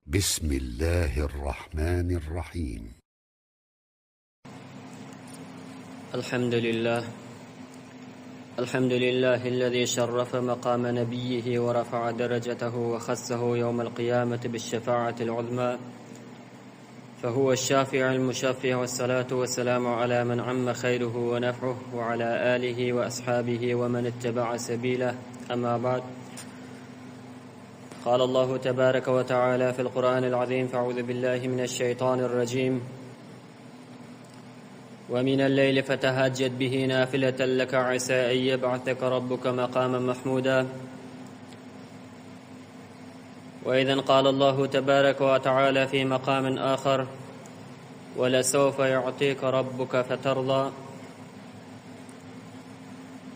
بسم الله الرحمن الرحيم الحمد لله الحمد لله الذي شرف مقام نبيه ورفع درجته وخصه يوم القيامة بالشفاعة العظمى فهو الشافع المشفع والصلاة والسلام على من عم خيره ونفعه وعلى آله وأصحابه ومن اتبع سبيله أما بعد قال الله تبارك وتعالى في القرآن العظيم فأعوذ بالله من الشيطان الرجيم ومن الليل فتهجد به نافلة لك عسى أن يبعثك ربك مقاما محمودا وإذا قال الله تبارك وتعالى في مقام آخر ولسوف يعطيك ربك فترضى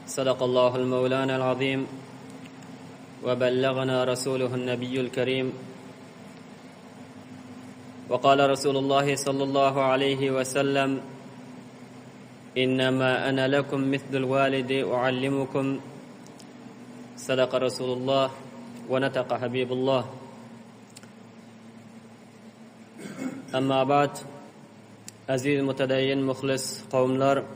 صدق الله المولانا العظيم وبلغنا رسوله النبي الكريم وقال رسول الله صلى الله عليه وسلم إنما أنا لكم مثل الوالد أعلمكم صدق رسول الله ونطق حبيب الله أما بعد Aziz mutedeyyin muhlis kowumlar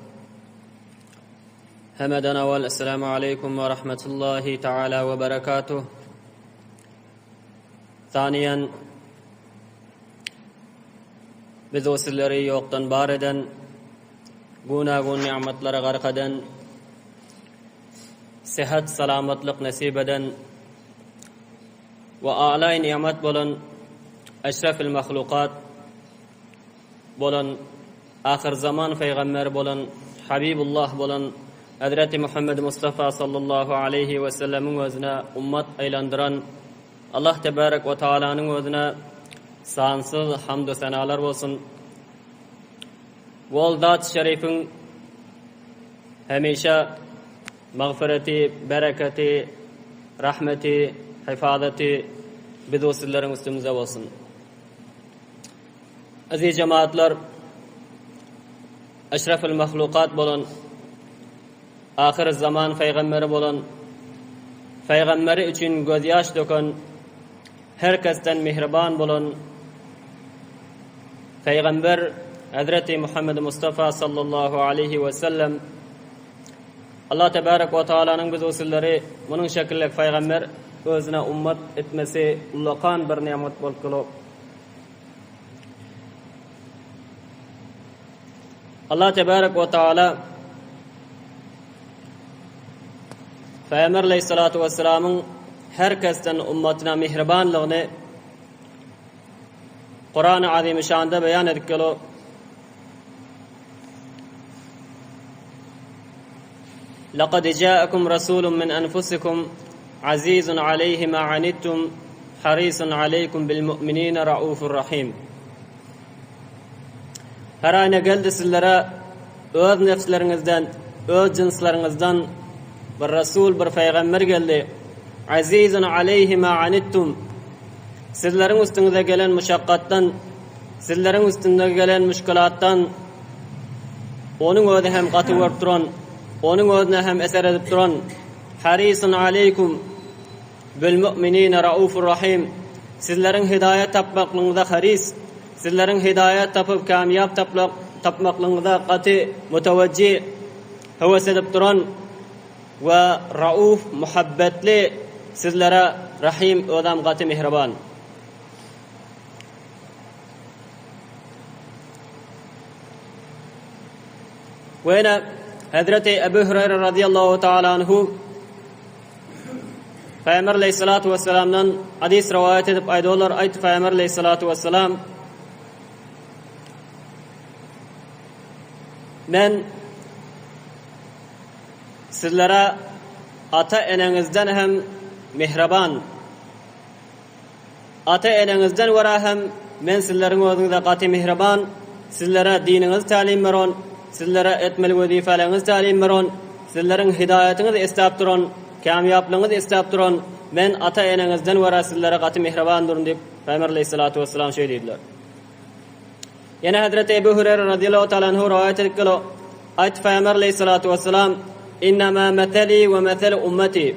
Hemeden awal Esselamu aleýkum we rahmetullahi taala we berekatuh. Saniýen biz o sizleri ýokdan bar eden guna-gun ni'matlara gark eden sehat salamatlyk nesip eden we alaý ni'mat bolan eşrefil mahlukat bolan ahyrzaman pygamberi bolan Habibullah bolan Hezreti Muhammed Mustafa sallallahu aleýhi we sellemiň özüne ummat aýlandyran Allah tebarek we taalanyň özüne sansyz hamd-u senalar bolsun. We ol zat şerifiň hemişe magfyreti, bereketi, rahmeti, hifazaty biz-u sizleriň üstümize bolsun. Aziz jemaatlar, eşrefil mahlukat bolan, ahyr zaman peýgamberi bolan, peýgamberi üçin gözýaş döken, her kesden mihriban bolan peýgamber Hezreti Muhammed Mustafa sallallahu aleyhi we sellem Allah tebarek we taalanyň biz usulleri munuň şekilli peýgamber özüne ummat etmesi ullakan bir nimet bolup gelo. Allah tebarek we taala Peygamber aleyhissalatu vesselamyň her kesden ummatyna mihribanlygyny Kur'an-ı Azimüşşan'da beýan edip gelo. Laqad ja'akum rasulun min anfusikum azizun aleyhi ma anittum harisun aleykum bil mu'minina raufur rahim. Her aýna geldi sizlere öz nefsleriňizden, öz jynslaryňyzdan bir rasul, bir peýgamber geldi. Azizun aleyhi ma anittum. Sizleriň üstüňize gelen muşakgatdan, sizleriň üstünde gelen müşkilatdan Onuň özi hem gaty görüp duran, onuň özüne hem eser edip duran Harisun aleýkum bil mu'minine raufur rahim Sizleriň hidaýat tapmaklygyňyza haris, sizleriň hidaýat tapyp kamýap tapmaklygyňyza gaty mutewejji, höwes edip duran we rauf muhabbetli sizlere rahim özem gaty mihriban. We ýene Hezreti Ebu Hüreýre razyýallahu taala anhu Pygamber aleyhissalatu vesselamdan hadys rowaýat edip aýdýarlar, aýtdy Pygamber aleyhissalatu vesselam Men sizlere ata-eneňizden hem mihriban Ata-eneňizden görä hem men sizleriň özüňize gaty mihriban, sizlere diniňizi tälim beron, sizlere etmeli wezipeleriňizi tälim beron, sizleriň hidaýatyňyzy isläp duran, kämýaplygyňyzy isläp duran men ata-eneňizden görä sizlere gaty mihribandyryn diýip, Pygamber aleýhissalatu wessalam şeý diýdiler. Ýene hezreti Ebu Hüreýre razyýallahu taala anhu rowaýat edip gelo, aýtdy Pygamber aleýhissalatu wessalam, Innama meseli we meselu ummeti.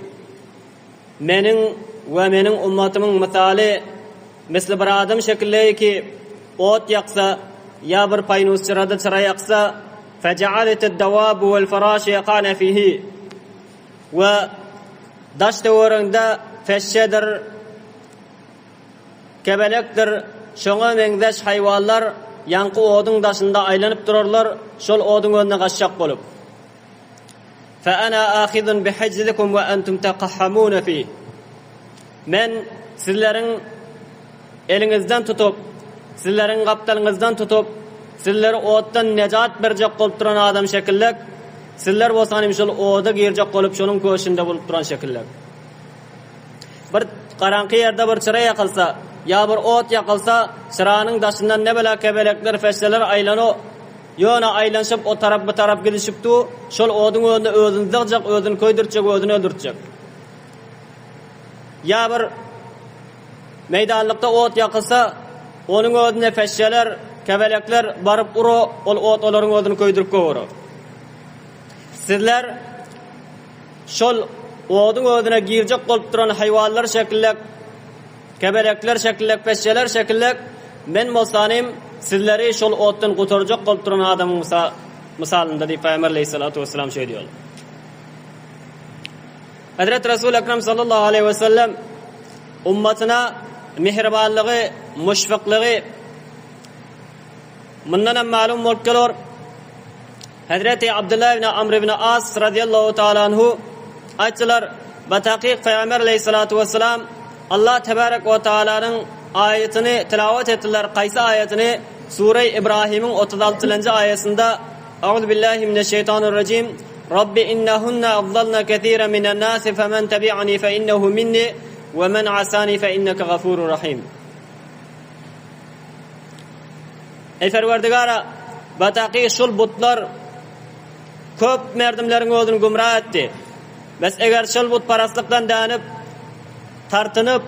Meniň we meniň ummatymyň mysaly. Misli bir adam şekilleýi ki, ot ýaksa, ýa bir paýnus çyrada çyra ýaksa, Fejealeted-dewabu wel-feraşu ýekane fihi. We daş-töwereginde feşşedir, kebelekdir, şoňa meňzeş haýwanlar ýaňky oduň daşynda aýlanyp durarlar, şol oduň özüne gaçjak bolup. Fe ana ahizun bihijzikum we entum tekahhamune fih. Men sizleriň eliňizden tutup, sizleriň gapdalyňyzdan tutup, sizleri otdan nejat berjek bolup duran adam şekillek, sizler bolsaňyz şol oda girjek bolup şonuň köşünde bolup duran şekillek. Bir garaňky ýerde bir çyra ýakylsa, ýa bir ot ýakylsa, çyranyň daşyndan ne bela kebelekler, feşşeler aýlano, ýöne aýlanyşyp o tarap bu tarap gidişip du, şol oduň özünde özüni zygjak, özüni köýdürtjek, özüni öldürtjek. Ýa bir meýdanlykda ot ýakylsa, onuň özüne feşşeler, kebelekler baryp uro, ol ot olaryň özüni köýdürip gowura. Sizler şol oduň özüne girjek bolup duran haýwanlar şekillek, kebelekler şekillek, peşşeler şekillek, men bolsanym sizleri şol otdan gutarjak bolup duran adamyň mysalynda diýip Pygamber aleýhissalatu wessalam şeý diýýär. Hezreti Resul Ekrem sallallahu aleýhi we sellem ummatyna mähribanlygy, muşfyklygy mundan hem mälum bolup geler. Hezreti Abdullah ibn Amr ibn As radiyallahu taala anhu aýtdylar, Batakyk Pygamber aleýhissalatu wessalam Allah tebarek we taalanyň aýatyny tilawat etdiler. Kaýsy aýatyny? Sure Ibrahimiň 36-njy aýatynda Auzu billahi mineşşeýtanirrajim. Rabbi innehunne adlalna kesiren minen nasi femen tebi'ani fe innehu minni we men asani fe inneke gafurur rahim. Eý Perwerdigara, bataky şul butlar köp merdimleriň özüni gümra etdi. Bes eger şol butparastlykdan dänip, tartynyp,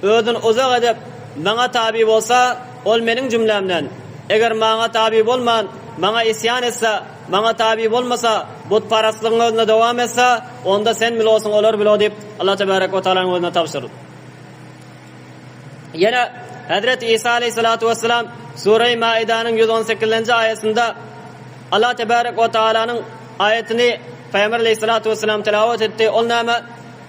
özüni uzak edip, Maňa taby bolsa, ol Meniň jümlämden. Eger Maňa taby bolman, Maňa isýan etse, Maňa taby bolmasa, butparastlygyň özünde dowam etse, onda sen bilosyň, olar bilo diýip, Allah tebarek we tealanyň özüne tabşyr. Ýene Hezreti Isa aleýhissalatu wessalam Sure-i Maidanyň 118-nji aýatynda Allah tebarek we tealanyň aýatyny Pygamber aleýhissalatu wessalam tilawat etdi. Ol näme?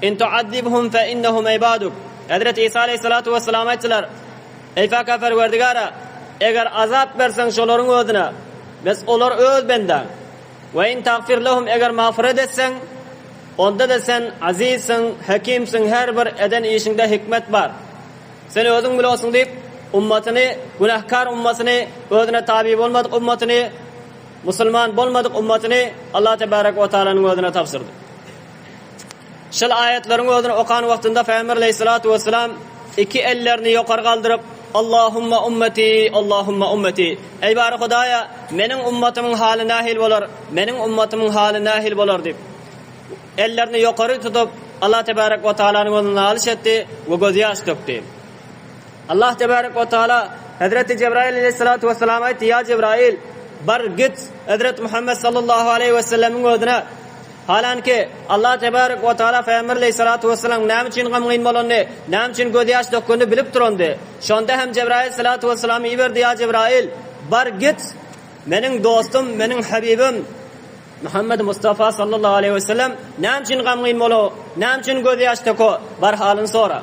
In tuazzibhum fe innehum ibaduk. Hezreti Isa aleýhissalatu wessalam aýtdylar, Eý päk Perwerdigara, eger azap berseň şolaryň özüne, bes olar öz bendäň. We in tagfir lehum eger magfyret etseň, onda-da sen Azizsiň, Hekimsiň, her bir eden işiňde hikmet bar. Sen özüň bilorsyň diýip, ummatyny, günähkär ummatyny, özüne taby bolmadyk ummatyny, musulman bolmadyk ummatyny Allah tebarek we taalanyň özüne tabşyrdy. Şol aýatlaryň özüni okan wagtynda Pygamber aleýhissalatu wessalam iki ellerini ýokary galdyryp, Allahumma ummeti, Allahumma ummeti. Eý bary Hudaýa, meniň ummatymyň haly nähili bolar, meniň ummatymyň haly nähili bolar diýip, ellerini ýokary tutup, Allah tebarek we taalanyň öňünde nalyş etdi we gözýaş dökdi. Allah tebarek we taala Hezreti Jebraýyl aleýhissalatu wessalama aýtdy, Ýa Jebraýyl, bar git Hezreti Muhammet sallallahu aleýhi wesellemiň özüne, Halanki, Allah tebarek we taala Pygamber aleýhissalatu wessalam näme üçin gamgyn bolanyny, näme üçin gözýaş dökgenini bilip durandy. Şonda hem Jebraýyl salatu wessalamy iberdi, Ýa Jebraýyl, bar git, meniň dostum, meniň habibim Muhammed Mustafa sallallahu aleýhi wesellem näme üçin gamgyn bolo, näme üçin gözýaş döko, bar halyny sora.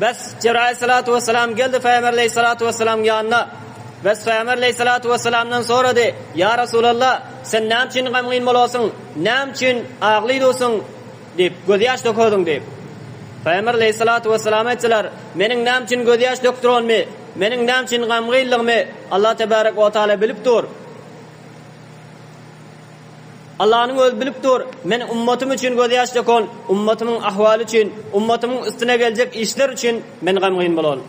Bes, Jebraýyl salatu wessalam geldi Pygamber aleýhissalatu wessalamyň ýanyna. Bes, Pygamber aleýhissalatu wessalamdan sorady, Ýa Resulallah, sen näme üçin gamgyn bolasyň, näme üçin aglydusyň? diýip, gözýaş dökediň diýip. Pygamber aleýhissalatu wessalam aýtdylar, Meniň näme üçin gözýaş dökdüranymy, meniň näme üçin gamgynlygymy Allah tebarek we taala bilip dur. Allanyň özi bilip dur, men ummatym üçin gözýaş dökon, ummatymyň ahwaly üçin, ummatymyň üstüne geljek işler üçin men gamgyn bolan.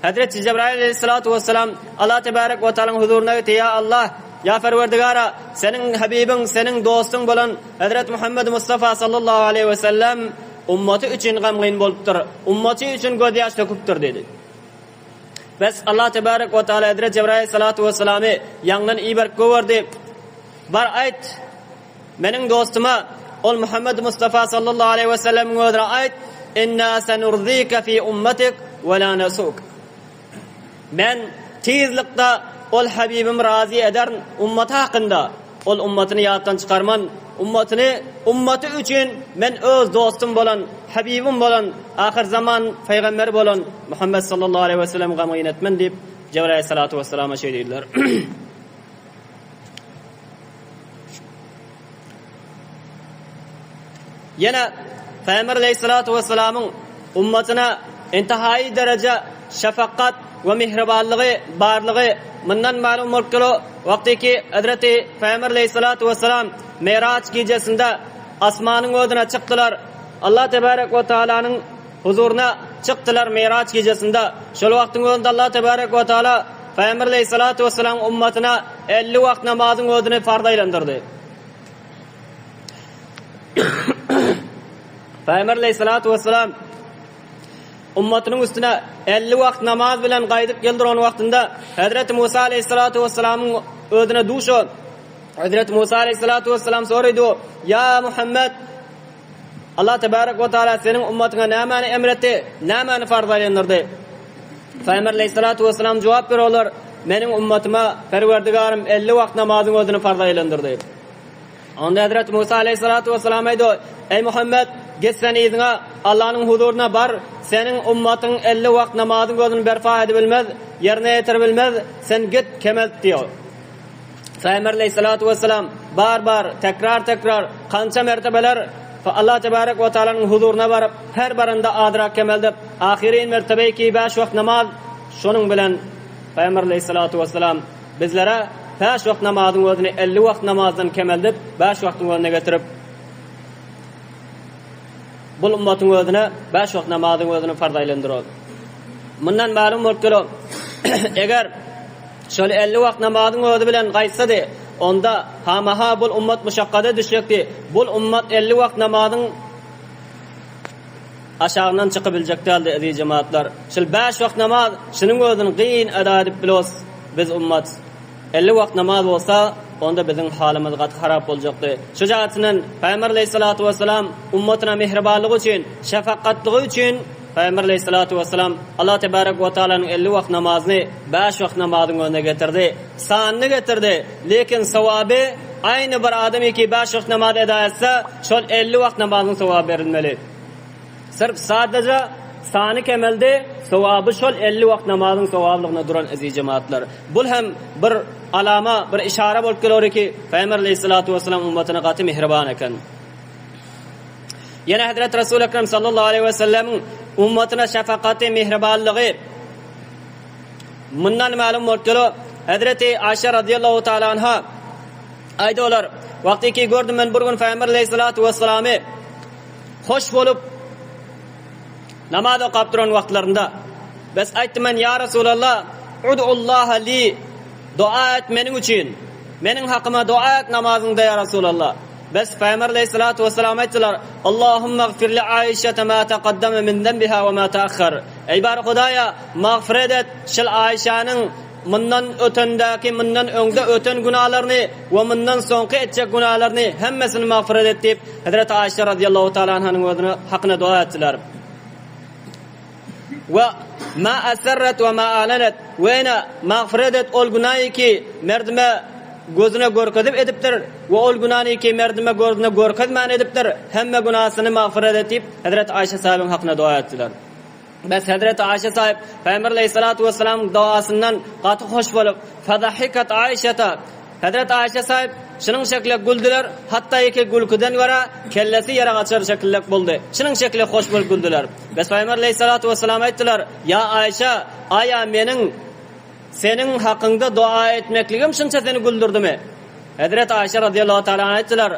Hezreti Jebraýyl aleýhissalatu wessalam Allah tebarek we taalaň huzuryna gitdi, Ýa Allah, ýa Perwerdigara, seniň habibiň, seniň dostuň bolan Hezreti Muhammed Mustafa sallallahu aleýhi wesellem ummaty üçin gamgyn bolupdyr, ummaty üçin gözýaş döküpdir diýdi. Bes Allah tebarek we taala Hezreti Jebraýyl salatu wessalamy ýaňdan iberip gowerdi. Bar aýt, meniň dostuma, ol Muhammed Mustafa sallallahu aleýhi wesellemiň özüne aýt. Inna senurzike fi ummatik we la nesuk. Men tizlikde ol Habibimi razy ederin ummaty hakynda, ol ummatyny ýatdan çykarman, ummatyny, ummaty üçin men öz dostum bolan, Habibim bolan, ahyrzaman pygamberi bolan Muhammet sallallahu aleýhi we sellem gamgyn etmen diýip, Jebraýyl salatu wesselama şeý diýdiler. Ýene Pygamber aleýhissalatu wessalamyň ummatyna intihaýy dereje şefekat we mähribanlygy barlygy mundan mälim bolup dur. Wagtyky Hezreti Pygamber aleýhissalatu wessalam Miraç gijesinde asmanyň özüne çykdylar. Allah tebarek we taalanyň huzuryna çykdylar Miraç gijesinde. Şol wagtyň özünde Allah tebarek we taala Pygamber aleýhissalatu wessalamyň ummatyna 50 wagt namazyň özüni farz aýlandyrdy. Pygamber aleýhissalatu wessalam ummatynyň üstüne 50 wagt namaz bilen gaýdyp geldiren wagtynda Hezreti Musa aleýhissalatu wessalamyň özüne duşa Hezreti Musa aleýhissalatu wessalam sorady: "Ýa Muhammed, Allah tebarek we taala seniň ummatyňa nämäni emretdi, nämäni farz aýlandyrdy?" Pygamber aleýhissalatu wessalam jogap berýärler: "Meniň ummatyma Perwerdigarym 50 wagt namazyň özüni farz aýlandyrdy." Onda Hezreti Musa aleýhissalatu wessalam aýdy, Eý Muhammet, git sen yzyňa, Allanyň huzuryna bar, seniň ummatyň 50 wagt namazyň özüni berpa edibilmez, ýerine ýetiribilmez, sen git, kemelt diýýär. Pygamber aleýhissalatu wessalam bar-bar, tekrar-tekrar, kança mertebeler Allah tebarek we taalanyň huzuryna baryp, her baranda azrak kemeldip, ahyryn mertebe ki bäş wagt namaz, şonuň bilen Pygamber aleýhissalatu wessalam bizlere bäş wagt namazyň özüni 50 wagt namazdan kemeldip, bäş wagtyň özüne getirip, bul ummatyň özüne bäş wagt namazyň özüni farz aýlandyrar. Mundan mälum bolup durar, eger Şol 50 wagt namazyň özi bilen gaýtsady, onda hamaha bul ummat muşakgada düşjekdi. Bul ummat 50 wagt namazyň aşagyndan çykyp biljek däldi, eziz jemagatlar. Şul bäş wagt namaz, şunuň özüni gyn eda edip bilos biz ummat. 50 wagt namaz bolsa, onda biziň halymyz gaty harap boljakdy. Şu jähetinden Pygamber aleýhissalatu wessalam ummatyna mähribanlygy üçin, şefakatlygy üçin Pygamber aleýhissalatu wessalam Allah tebarek we taalanyň 50 wagt namazyny bäş wagt namazyň önüne getirdi. Sanyny getirdi. Lekin sowaby aýny bir adam iki bäş wagt namaz eda etse, şol 50 wagt namazyň sowaby berilmeli. Syrf sadaja sany kemeldi, sowaby şol 50 wagt namazyň sowablygyna duran eziz jemaatlar. Bul hem bir alama, bir işara bolup geler ki, Pygamber aleýhissalatu wessalam ummatyna gaty mihriban eken. Ýene Hezreti Resul Ekrem sallallahu aleýhi we sellemiň ummatyna şefakaty, mihribanlygy mundan mälim bolup dur. Hezreti Aýşe radiyallahu taala anha aýdy olar, wagty ki gördüm men bir gün Pygamber aleýhissalatu wesselamy hoş bolup namaz okap duran wagtlarynda bes aýtdym men ýa Resulallah ud'ullaha li dua et meniň üçin meniň hakyma dua et namazyňda ýa Resulallah Bes Pygamber aleýhissalatu wessalam aýtdylar, Allahumma gfir li Aişete ma taqaddama min zenbiha we ma ta'akhkhar. Eý bar Hudaýa, magfyret et şil Aişäniň mundan ötendäki, mundan öňde öten günalaryny we mundan soňky etjek günalaryny hemmesini magfyret et diýip, Hezreti Aişe razyýallahu taala anhanyň özüne hakyna doga etdiler. We ma asarrat we ma a'lanat we ene magfyret et ol günaýy ki merdime gözüne görkezip edipdir we ol günany ki merdime gözüne görkezmän edipdir hemme günasyny magfyret et diýip Hezreti Aýşe sahybyň hakyna doga etdiler. Bes Hezreti Aýşe sahyp Pygamber aleýhissalatu wessalamyň dogasyndan gaty hoş bolup fadahikat Aýşeta Hezreti Aýşe sahyp şunuň şekile güldüler, hatda ýeke gülküden görä, kellesi ýere gaçar şekillek boldy. Şunuň şekile hoş bolup güldüler. Bes Pygamber aleýhissalatu wessalam aýtdylar, Ýa Aýşe, aýa meniň seniň hakyňda doga etmekligim şunça seni güldürdimi? Hezreti Aýşe razyýallahu taala anha aýtdylar,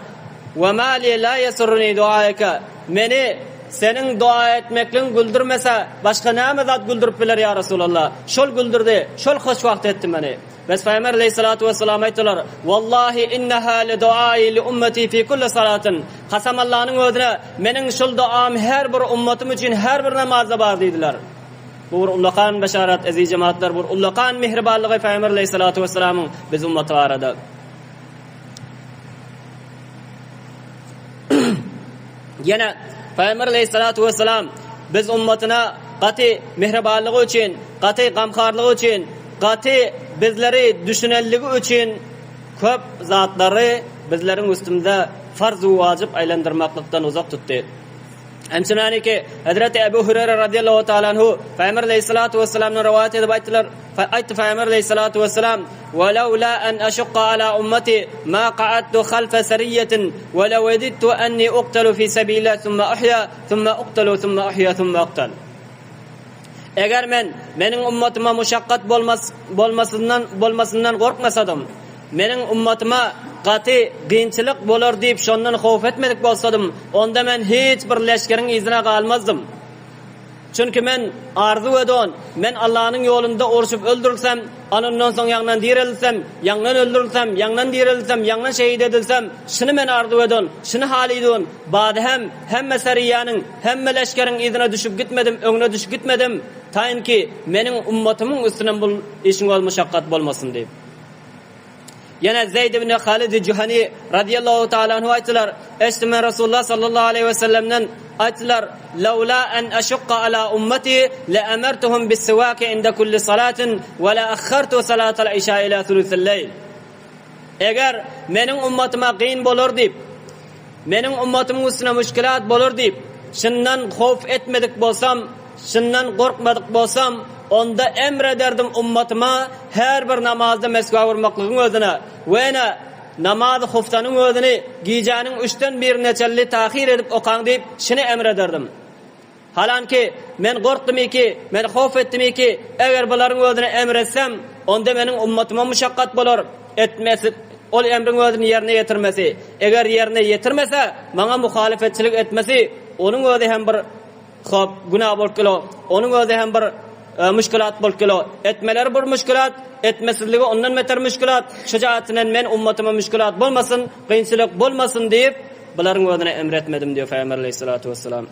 Wa ma li la ýesurruni duaika, meni seniň doga etmekligiň güldürmese, başga näme zat güldürip biler ýa Resulallah? Şol güldürdi, şol hoşwagt etdi meni. Bes Pygamber aleýhissalatu wessalam aýtdylar, Wallahi inneha le duai li ummeti fi kulli salatin. Kasam Allanyň özüne, meniň şul doam her bir ummatym üçin her bir namazda bar diýdiler. Bu bir ullakan beşarat eziz jemagatlar, bir ullakan mihribanlygy Pygamber aleýhissalatu wessalamyň biz ummaty barada. Ýene Pygamber aleýhissalatu wessalam. biz ummatyna gaty mihribanlygy üçin, gaty gamharlygy üçin, gaty bizleri düşünenligi üçin köp zatlary bizleriň üstümize farz-u wajyp aýlandyrmaklykdan uzak tutdy. Hemçinaniki, Hezreti Ebu Hüreýre radyýallahu taala anhu Pygamber aleýhissalatu wessalamdan rowaýat edip aýtdylar, aýtdy Pygamber aleýhissalatu wessalam, Ve lewla en eşukka ala ummeti ma ka'adtu halfe seriýetin ve levedidtu enni uqtalu fi sebilillah summa uhýa summa uqtalu summa uhýa summa uqtal. Eger men meniň ummatyma muşakgat bolmas bolmasyndan bolmasyndan gorkmasadym, Meniň ummatyma gaty kynçylyk bolar diýip şondan howp etmedik bolsadym, onda men hiç bir leşgeriň yzyna galmazdym. Çünki men arzuw edon, men Allanyň ýolunda urşup öldürilsem, anyndan soň ýaňdan direlilsem, ýaňdan öldürilsem, ýaňdan direlilsem, ýaňdan şehit edilsem, şuny men arzuw edon, şuny halydon, bady hem hemme seriýanyň, hemme leşgeriň yzyna düşüp gitmedim, öňüne düşüp gitmedim, taýynki meniň ummatymyň üstüne bul işiň ol muşakgat bolmasyn diýip. Ýene Zeýd ibn Halid Juhani radyýallahu taala anhu aýtdylar, Eşitdim men Resulullah sallallahu aleýhi we sellemden aýtdylar, Lawla an aşukka ala ummati le amartuhum bis-siwaki inda kulli salatin we la akhartu salatal işa ila sulusil leýl. Eger meniň ummatyma kyn bolar diýip, meniň ummatymyň üstüne müşkilat bolar diýip, şundan howf etmedik bolsam, Şundan gorkmadyk bolsam, onda emr ederdim ummatyma her bir namazda meswak urmaklygyň özüne we ene namazy huftanyň özüni gijäniň üçden birine çenli tahyr edip okaň diýip şuny emr ederdim. Halanki, men gorkdumyki, men howf etdimiki, eger bularyň özüne emr etsem, onda meniň ummatyma muşakgat bolar, etmesi, ol emriň özüni ýerine ýetirmesi, eger ýerine ýetirmese, maňa muhalyfetçilik etmesi, onuň özi hem bir Hop, günä bolup gelo. Onuň özi hem bir müşkilat bolup gelo. Etmeleri bir müşkilat, etmesizligi ondan beter müşkilat. Şu jähetinden men ummatyma müşkilat bolmasyn, kynçylyk bolmasyn diýip, bularyň özüne emr etmedim diýýär Pygamber aleýhissalatu wessalam.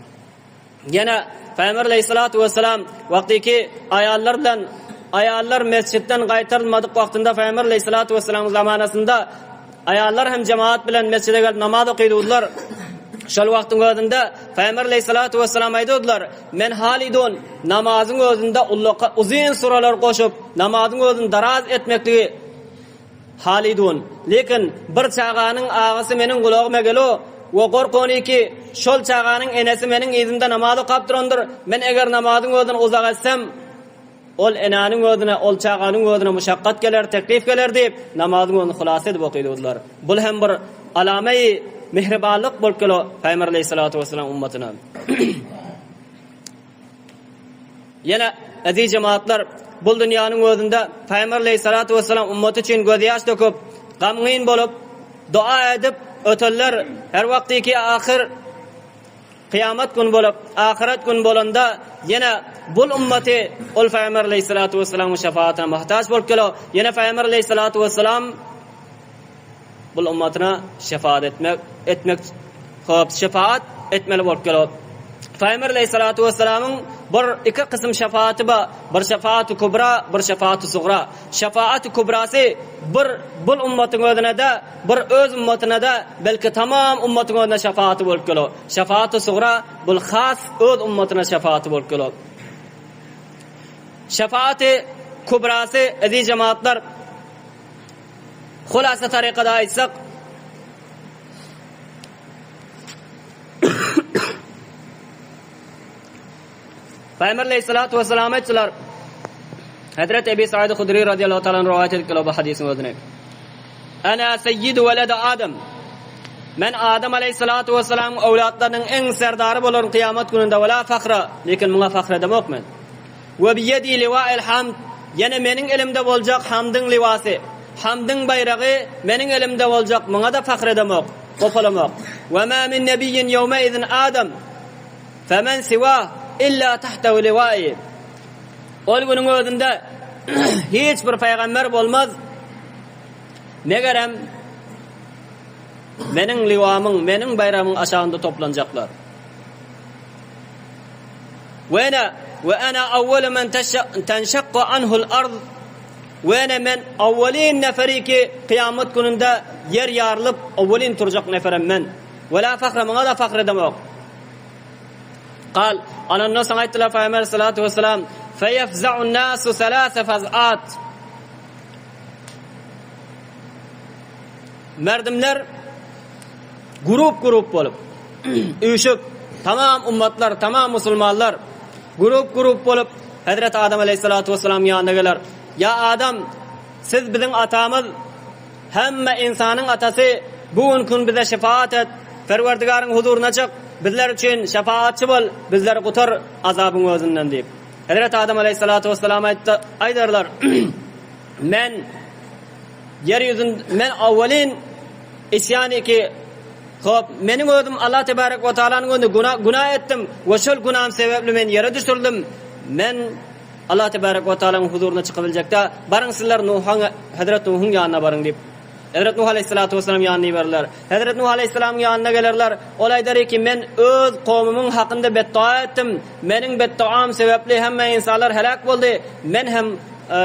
Ýene Pygamber aleýhissalatu wessalam wagtyky aýallar bilen aýallar mesjitden gaýtarylmadyk wagtynda Pygamber aleýhissalatu wessalamyň zamanasynda Aýallar hem jemagat bilen mesjide gelip namaz okydydylar. Şol wagtyň özünde Pygamber aleýhissalatu wessalam aýdydylar, Men halydun namazyň özünde ullaka uzyn suralar goşup, namazyň özüni daraz etmekligi halydun. Lekin bir çaganyň agysy meniň gulagyma gelo we gorkonyki şol çaganyň enesi meniň yzymda namaz okap durandyr. Men eger namazyň özüni uzak etsem, Ol enäniň özüne, ol çaganyň özüne muşakgat geler, teklif geler diýip, namazyň özüni hulasa edip okydydylar. Bul hem bir alame-i mihribanlyk bolup gelo Pygamber aleýhissalatu wessalam ummatyna. Ýene eziz jemagatlar, bul dünýäniň özünde Pygamber aleýhissalatu wessalam ummaty üçin gözýaş döküp, gamgyn bolup, dua edip ötenler her wagtyky ahyr Kyýamat güni bolup, ahyret güni bolanda ýene bul ümmaty ol Pygamber aleýhissalatu wessalamyň şefagatyna muhtaç bolup geler. Ýene Pygamber aleýhissalatu wessalam bul ümmatyna şefagat etmek etmek hop şefagat etmeli bolup geler. Pygamber aleýhissalatu wessalamyň bir iki kysym şefagaty bar. Bir şefagaty kubra, bir şefagaty sugra. Şefagaty kubrasy bir bul ümmatyň özüne-de Bir öz ummatyna-da, belki tamam ummatyň özüne şefagaty bolup geler. Şefagaty sugra, bul has öz ummatyna şefagaty bolup geler. Şefagaty kubrasy, eziz jemagatlar, hulasa tarykada aýtsak, Pygamber aleýhissalatu wessalam aýtdylar, Hezret Ebi Said Hudri radiyallahu ta'ala rowaýat edip geler bu hadysyň özüni. Ana sayyidu weledi Adam. Men Adam aleýhissalatu wessalamyň öwlatlarynyň iň serdary bolaryn kyýamat gününde wala fahra, lekin muňa fahr edemok men. We biyedi liwa'il hamd. Ýene meniň elimde boljak hamdyň liwasy. Hamdyň baýragy meniň elimde boljak, muňa-da fahr edemok, gopalamok. We ma min nebiyyin ýewme izin Adam. Femen siwah illa tahtahu liwai. Ol günüň özünde hiç bir pygamber bolmaz. Megerem meniň liwamyň, meniň baýragymyň aşagynda toplanjaklar. We ene we ana awwalu men tenşakku anhu'l ard we ene men awwalin neferi ki kyýamat gününde ýer ýarylyp awwalin turjak neferem men. We la fahra muňa da fahr edemok. Kal, anandan soň aýtdylar Pygamber aleyhissalatu vesselam, Feyefza'un nasu selase faz'at. Merdimler grup-grup bolup, üýşüp, tamam ummatlar, tamam musulmanlar grup-grup bolup Hezreti Adam aleyhissalatu vesselam ýanyna geler. Ýa Adam, siz biziň atamyz, Hemme ynsanyň atasy, bu günki gün bize şepagat et, Perwerdigaryň huzuryna çyk, bizler üçin şepagatçy bol, bizleri gutar azabyň özünden diýip. Hezreti Adam aleýhissalatu wessalam aýdarlar, Men ýer ýüzünde, men awwelin isýan iki, hop, meniň özüm Allah tebarek we taalanyň öňünde günä, günä etdim we şol günäm sebäpli men ýere düşürildim. Men Allah tebarek we taalanyň huzuryna çykabiljekdä, baryň sizler Nuhuň, Hezret Nuhuň ýanyna baryň diýip. Hezret Nuh aleýhissalatu wessalam ýanyna iberdiler. Hezret Nuh aleýhissalamyň ýanyna gelerler. Ol aýdar ki, men öz kowumymyň hakynda betdua etdim. Meniň betduam sebäpli hemme ynsanlar heläk boldy. Men hem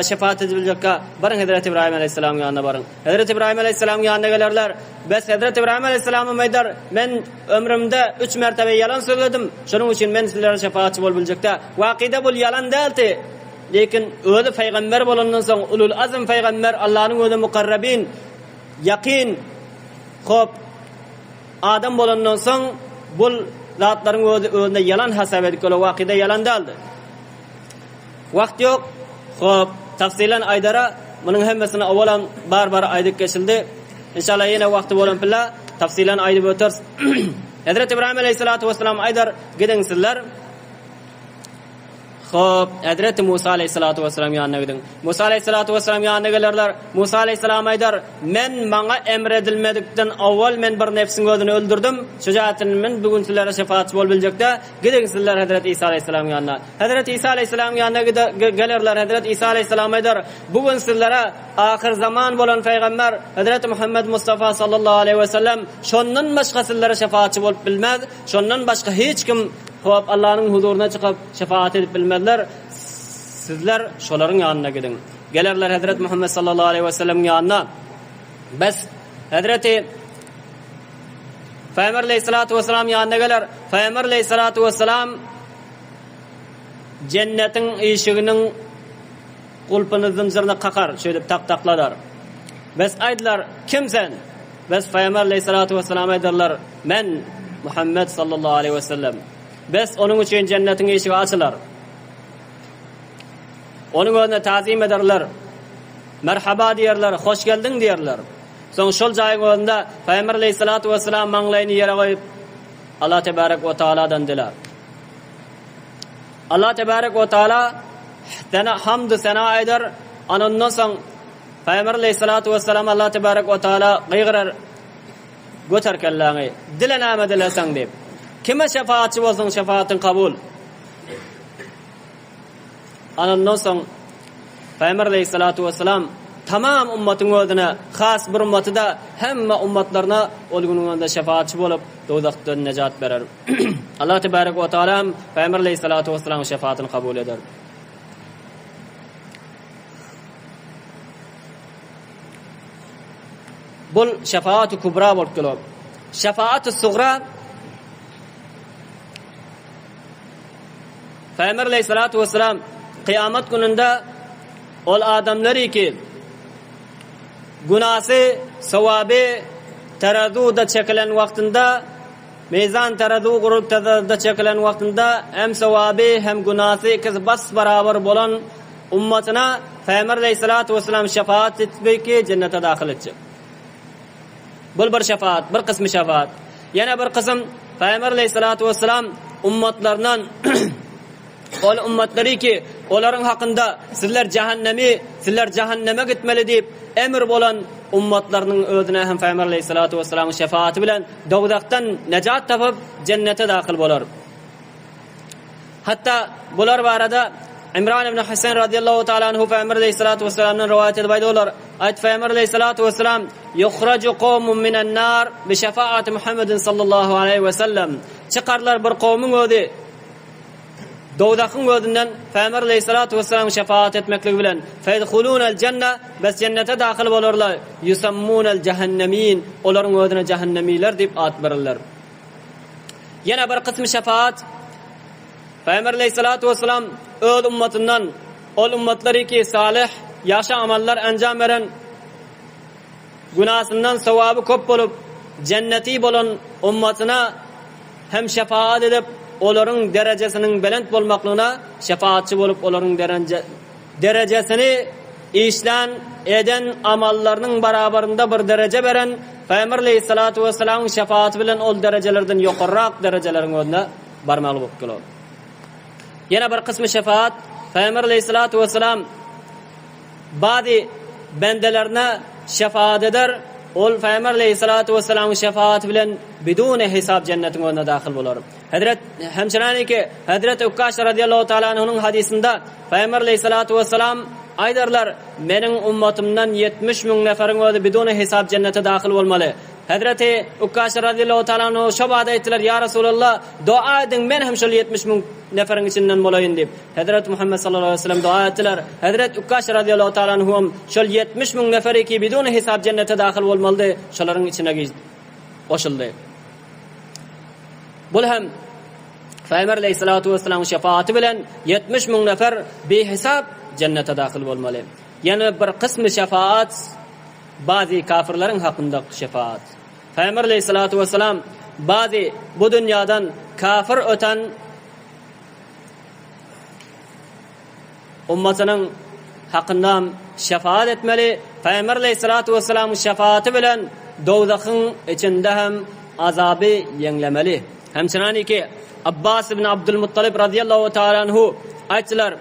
şepagat edibiljekkä, baryň Hezret Ibrahim aleýhissalamyň ýanyna baryň. Hezret Ibrahim aleýhissalamyň ýanyna gelerler. Bes Hezret Ibrahim aleýhissalam hem aýdar, men ömrümde üç mertebe ýalan sözledim, şonuň üçin men sizlere şepagatçy bolup biljekdä. Wakyda bul ýalan däldi. Lekin özi pygamber bolandan soň ulul azm pygamber Allanyň özi mukarrabin, ýakyn, hop, adam bolandan soň bul zatlaryň özi özüne ýalan hasap edip gele wakyda ýalan däldi. Wagt ýok. Hop, tafsylan aýdara, munuň hemmesini owalam bar-bar aýdyp geçildi. Inşallah ýene wagty bolan pille tafsylan aýdyp öteris. Hezreti Ibrahim aleýhissalatu wessalam aýdar, gidiň sizler. Hop, Hezreti Musa aleýhissalatu wessalam ýanyna gidiň. Musa aleýhissalatu wessalam ýanyna gelerler. Musa aleýhissalam aýdar, Men maňa emr edilmedikden owal men bir nebsiň özüni öldürdim. Şu jähetden men bu gün sizlere şefaatçy bolup biljekdä. Gidiň sizler Hezreti Isa aleýhissalamyň ýanyna. Hezreti Isa aleýhissalamyň ýanyna gelerler. Hezreti Isa aleýhissalam aýdar, Bu gün sizlere ahyrzaman bolan pygamber Hezreti Muhammed Mustafa sallallahu aleýhi we sellem şondan başga sizlere şefaatçy bolup bilmez. Şondan başga hiç kim hop Allanyň huzuryna çykyp şefaat edip bilmezler. Sizler şolaryň ýanyna gidiň. Gelerler Hezreti Muhammed sallallahu aleýhi we sellemiň ýanyna. Bes Hezreti Pygamber aleýhissalatu wessalam ýanyna geler. Pygamber aleýhissalatu wessalam jennetiň işiginiň gulpuny zynjyryny kakar, şeýdip tak-takladar. Bes aýdylar, Kim sen? Bes Pygamber aleýhissalatu wessalam aýdarlar, Men Muhammet sallallahu aleýhi wesellem. Bes onuň üçin jennetiň işigi açylar. Onuň özüne tazim ederler. Merhaba diýerler, hoş geldiň diýerler. Soň şol jaýyň özünde Pygamber aleýhissalatu wessalam maňlaýyny ýere goýup, Allah tebarek we taaladan dilär. Allah tebarek we taala sena hamd sena aýdar, anondan soň Pygamber aleýhissalatu wessalam Allah tebarek we taala gygyrar, Göter kelläňi, dile näme dileseň diýip. Kime şefaatçy bolsaň şefaatyň kabul. Anandan soň Pygamber aleýhissalatu wessalam tamam ummatyň özüne, has bir ummaty-da hemme ummatlaryna ol günüň önünde şefaatçy bolup, dowzahdan nejat berer. Allah tebarek we taala hem Pygamber aleýhissalatu wessalamyň şefaatyny kabul eder. Bul şefaat-y kubra bolup geler. Şefaat-y sugra Pygamber aleyhissalatu vesselam kyýamat gününde ol adamlary ki günasy sowaby terazuda çekilen wagtynda mizan terazu gurup terazuda çekilen wagtynda hem sowaby hem günasy ikisi bas barabar bolan ummatyna Pygamber aleyhissalatu vesselam şefaat etmek ki cennete dahyl etjek. Bul bir şefaat, bir kysmy şefaat. Ýene bir kysym Pygamber aleýhissalatu wessalam ummatlaryndan ol ummatlary ki, olaryň hakynda sizler jähennemi, sizler jähenneme gitmeli diýip emr bolan ummatlarynyň özüne hem Pygamber aleýhissalatu wessalamyň şefaaty bilen dowzahdan nejat tapyp jennete dahyl bolar. Hatda bular barada Imran ibn Huseýn razyýallahu taala anhu Pygamber aleýhissalatu wessalamdan rowaýat edip aýdýarlar, Aýt Pygamber aleýhissalatu wessalam, Ýuhraju kowmun minen nar bi şefaati Muhammedin sallallahu aleýhi wesellem. Çykarlar bir kowmuň özi dowzahyň özünden Pygamber aleýhissalatu wessalamyň şefaat etmekligi bilen, Feýedhulunel jenne, bes jennete dahyl bolarlar, Ýusammunel jähennemin, olaryň özüne jähennemiler diýip at bererler. Ýene bir kysmy şefaat. Pygamber aleýhissalatu wessalam öz ummatyndan ol ummatlary ki salyh, ýagşy amallar enjam beren, günasyndan sowaby köp bolup, jenneti bolan ummatyna hem şefaat edip, olaryň derejesiniň belent bolmaklygyna şefaatçy bolup, olaryň derejesini işlän, eden amallarynyň barabarynda bir dereje beren Pygamber aleýhissalatu wessalamyň şefaaty bilen ol derejelerden ýokarrak derejeleriň özüne barmaly bolup geler. Ýene bir kysmy şefaat Pygamber aleýhissalatu wessalam Bazy bendelerine şefaat eder, ol Pygamber aleýhissalatu wessalamyň şefaaty bilen biduni hisap jennetiň özüne dahyl bolar. Hezret hemçinaniki Hezret Ukkaş razyýallahu taala anhunyň hadysynda Pygamber aleýhissalatu wessalam aýdarlar, Meniň ummatymdan 70 müň neferiň özi biduni hisap jennete dahyl bolmaly. Hezreti Ukkaşa razyýallahu taala anhu şo bada aýtdylar, Ýa Resulallah, doga ediň, men hem şol 70 müň neferiň içinden bolaýyn diýip. Hezreti Muhammet sallallahu aleýhi we sellem doga etdiler. Hezret Ukkaş razyýallahu taala anhu hem şol 70 müň neferi ki biduni hisap jennete dahyl bolmalydy, şolaryň içine goşuldy. Bul hem Pygamber aleýhissalatu wessalamyň şefaaty bilen 70 müň nefer bihisap jennete dahyl bolmaly. Ýene bir kysmy şefaat bazy kafirleriň hakynda şefaat. Pygamber aleýhissalatu wessalam bazy bu dünýadan kafir öten Ummatynyň hakynda şefaat etmeli. Pygamber aleýhissalatu wessalamyň şefaaty bilen dowzahyň içinde hem azaby ýeňlemeli. Hemçinaniki Abbas ibn Abdulmuttalyp razyýallahu taala anhu aýtdylar,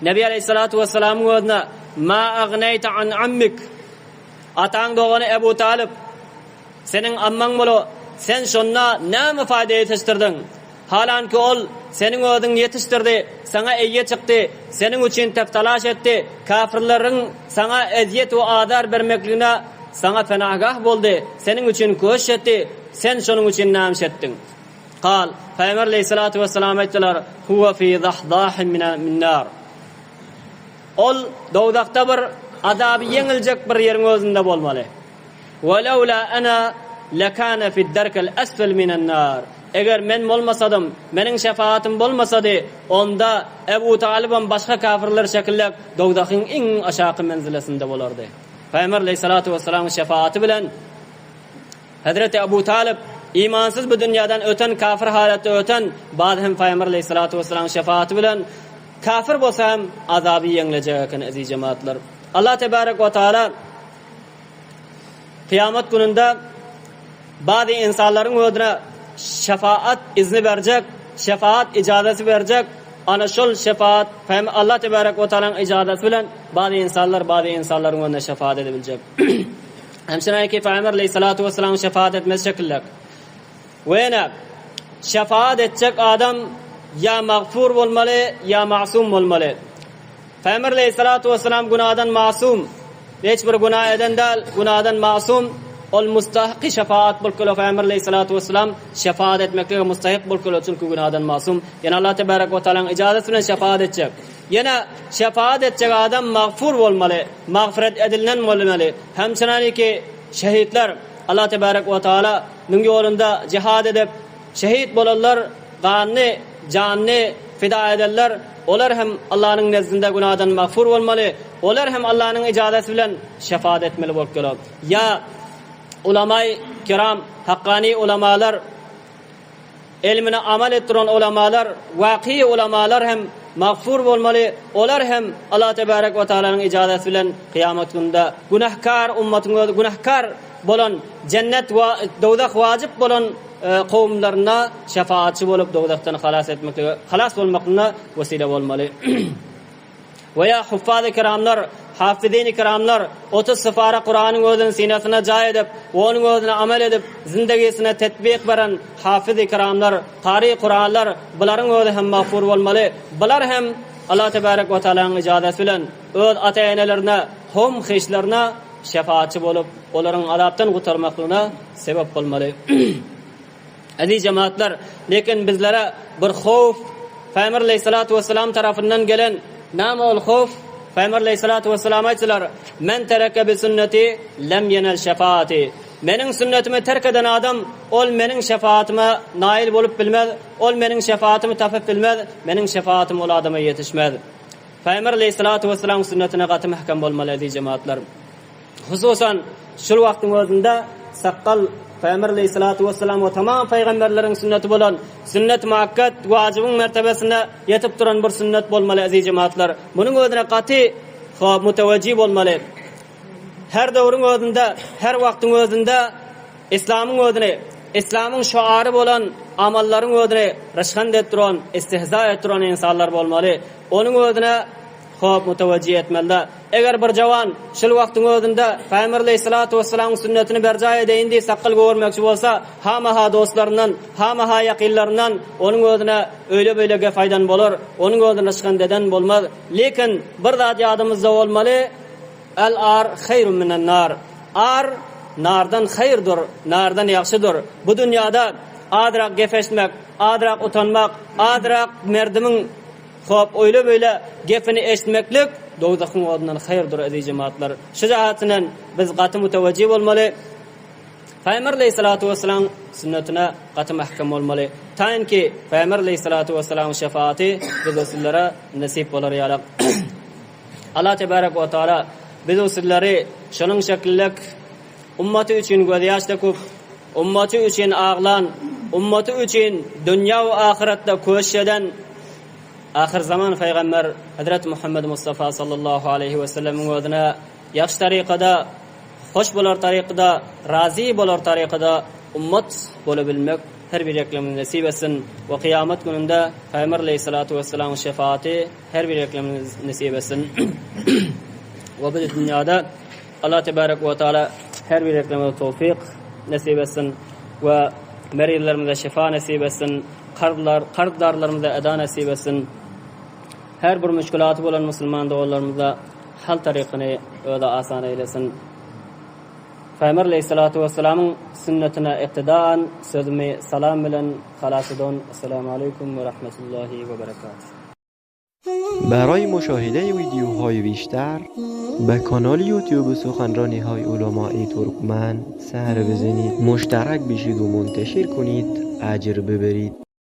Nebi aleýhissalatu wessalamyň özüne, Ma agneýte an ammik, Ataň dogany Ebu Talyp seniň ammaň bolu, sen şonda näme faýda ýetişdirdiň? Halanki ol seniň özüňi ýetişdirdi, saňa eýe çykdy, seniň üçin tep-talaş etdi, kafirleriň saňa ezýet we azar bermekligine saňa penahgah boldy, seniň üçin köşş etdi, sen şonuň üçin näme iş etdiň? Kal, Pygamber aleýhissalatu wessalam aýtdylar, Huwe fi zahzahin min nar. Ol dowzahda bir azaby ýeňiljek bir ýeriň özünde bolmaly. Welewla ana lekana fid-derkil esfel minen-nar. Eger men bolmasadym, meniň şefagatym bolmasady, onda Ebu Talybam başga kafirler şekillek dowzahyň iň aşaky menzilesinde bolardy. Pygamber aleýhissalatu wessalamyň şefagaty bilen Hezreti Ebu Talyp imansyz bu dünýäden öten kafir halatda öten bady hem Pygamber aleýhissalatu wessalamyň şefagaty bilen kafir bolsa hem azaby ýeňlejek eken eziz jematlar. Allah tebarek we taala Kyýamat gününde bazy ynsanlaryň özüne şefaat izni berjek, şefaat ijazasy berjek, ana şol şefaat hem Allah tebarek we taalaň ijazasy bilen bazy ynsanlar bazy ynsanlaryň özüne şefaat edebiljek. Hemşire ki Pygamber aleyhissalatu vesselam şefaat etmesi şekilde. We ýene şefaat etjek adam ýa magfur bolmaly, ýa masum bolmaly. Pygamber aleýhissalatu wessalam günadan masum, hiç bir güna eden däl, günadan masum, ol mustahyky şefaat bolup geler, Pygamber aleýhissalatu wessalam şefaat etmeklige mustahyk bolup geler, çünki günadan masum. Ýene Allah tebarek we taalaň ijazasy bilen şefaat etjek. Ýene şefaat etjek adam magfur bolmaly, magfyret edilnen bolmaly. Hemçinaniki şehitler Allah tebarek we taala nyň ýolunda jihad edip, Şehit bolanlar, ganyny, janyny fida edenler, olar hem Allanyň nezdinde günadan magfur bolmaly, olar hem Allanyň ijazasy bilen şefaat etmeli bolup geler. Ýa ulamaý kiram, hakkany ulamalar, ilmine amal etdiren ulamalar, waky ulamalar hem magfur bolmaly, olar hem Allah tebarek we taalanyň ijazasy bilen kyýamat gününde günähkar ummatyň özi günähkar bolan jennet we dowzah wajyp bolan kowumlaryna şefaatçy bolup dowzahdan halas etmeklige halas bolmaklygyna wesile bolmaly. We ýa huffaz-y kiramlar, hafizin-i kiramlar 30 syfara Kuranyň özüni synasyna jaý edip we onuň özüne amal edip zindegisine tetbik beren hafiz-i kiramlar, kary Kuranlar bularyň özi hem magfur bolmaly. Bular hem Allah tebarek we taalaň ijazasy bilen öz ata-enelerine, kowum-hyşlaryna şefaatçy bolup, olaryň azapdan gutarmaklygyna sebäp bolmaly. Eziz jemagatlar, lekin bizlere bir howf Pygamber aleýhissalatu wessalam tarapyndan gelen, näme ol howf? Pygamber aleýhissalatu wessalam aýtdylar, Men tereke bi sünneti lem ýenel şefaati. Meniň sünnetimi terk eden adam, ol meniň şefaatyma nail bolup bilmez, ol meniň şefaatymy tapyp bilmez, meniň şefaatym ol adama ýetişmez. Pygamber aleýhissalatu wessalamyň sünnetine gaty mähkem bolmaly eziz jemagatlar. Hususan, şul wagtyň özünde sakgal Pygamber aleýhissalatu wessalam we tamam pygamberleriň sünneti bolan sünnet muakkat wajybyň mertebesine ýetip duran bir sünnet bolmaly eziz jemagatlar. Munuň özüne gaty mutewejji bolmaly. Her döwrüň özünde, her wagtyň özünde Yslamyň özüni, Yslamyň şoary bolan amallaryň özüni rşhand edip duran, istihza edip duran ynsanlar bolmaly. Onuň özüne hop mutewejjih etmelide. Eger bir jawan şul wagtyň özünde Pygamber aleýhissalatu wessalamyň sünnetini berjaý edeýin diýip sakgal gögermekçi bolsa, hamaha dostlaryndan, hamaha ýakynlaryndan onuň özüne öýle-beýle gep aýdan bolar, onuň özüni rşhand eden bolmaz. Lekin bir zat ýadymyzda bolmaly, Al ar haýrun minen nar. Ar nardan haýyrdyr, nardan ýagşydyr. Bu dünýada azrak gep eşitmek, azrak utanmak, azrak merdimiň hop oýle-beýle gepini eşitmeklik dowzahyň odundan haýyrdyr eziz jematlar. Şu jähetinden biz gaty mutewejji bolmaly. Pygamber aleýhissalatu wessalam sünnetine gaty mähkem bolmaly. Taýynki Pygamber aleýhissalatu wessalamyň şefaaty bize sizlere nesip bolar ýalak. Allah tebarek we taala biziň sizleri şonuň şeklilek ummaty üçin gözýaş döküp, ummaty üçin aglan, ummaty üçin dünýä we ahyretde köşş eden ahyrzaman pygamber Hezreti Muhammed Mustafa sallallahu aleýhi we sellemiň özüne ýagşy tarykada, hoş bolar tarykada, razy bolar tarykada ummat bolabilmek her bireklerimize nesip etsin we kyýamat gününde Pygamber aleýhissalatu wessalamyň şefaaty her bir eklemini nesip etsin. We bu dünýäde Allah tebarek we taala her bir eklemize towfik nesip etsin we merizlerimize şifa nesip etsin. Karzlar, karzdarlarymyza eda nesip etsin. Her bir müşkülaty bolan musulman doganlarymyza hal tarykyny özi asan eýlesin. Pygamber aleýhissalatu wessalamyň sünnetine iktidaan sözümi salam bilen halas edon. Essalamu aleýkum we rahmetullahi we berekatuh. برای مشاهده ویدیوهای بیشتر به کانال یوتیوب سخنرانی های علمای ترکمن سر بزنید مشترک بشید و منتشر کنید اجر ببرید.